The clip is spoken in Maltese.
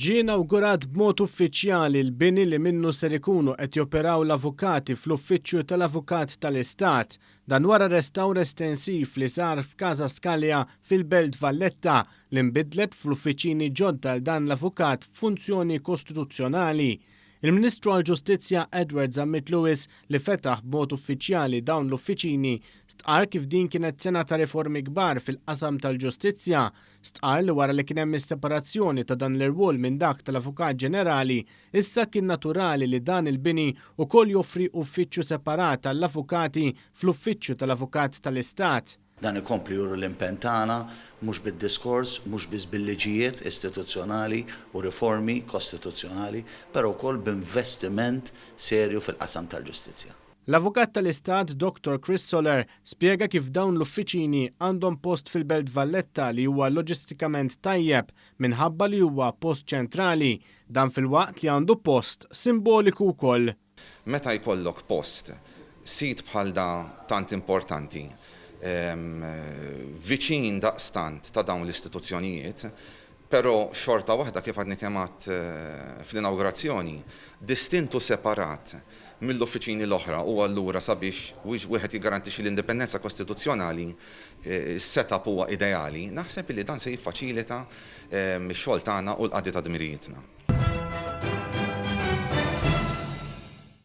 Ġie inawgurat b'mod uffiċjali l-bini li minnu ser ikunu qed joperaw l-avukati fl-Uffiċċju tal-Avukat tal-Istat. Dan wara restawr estensiv li sar f'Casa Scalia fil-Belt Valletta li nbidlet fl-uffiċini ġodda għal dan l-avukat b'funzjoni kostituzzjonali. Il-Ministru għall-Ġustizzja Edward Zammit Lewis li fetaħ b'mod uffiċjali dawn l-uffiċini stqarr kif din kienet sena ta' riformi kbar fil-qasam tal-ġustizzja. Stqarr li wara li kien hemm is-separazzjoni ta' dan l-irwol minn dak tal-Avukat Ġenerali, issa kien naturali li dan il-bini wkoll joffri uffiċċju separat għall-avukati fl-Uffiċċju tal-Avukat tal-Istat. Dan ikompli juri l-impenn tagħna mhux bid-diskors, mhux biss bil-liġijiet istituzzjonali u riformi kostituzzjonali, però wkoll b'investiment serju fil-qasam tal-ġustizzja. L-Avukat tal-Istat Dottor Chris Soler spjega kif dawn l-uffiċini għandhom post fil-Belt Valletta li huwa loġistikament tajjeb minħabba li huwa post ċentrali, dan filwaqt li għandu post simboliku wkoll. Meta jkollok post, sit bħal da tant importanti, viċin daqstant ta' dawn l-istituzzjonijiet, però xorta waħda kif għadni kemm għedt fl-inawgurazzjoni, distint u separat mill-uffiċini l-oħra u allura sabiex wieħed jiggarantixxi l-indipendenza kostituzzjonali, is-setup huwa ideali, naħseb illi dan se jiffaċilita x-xogħol tagħna u l-qadi ta' dmirijietna.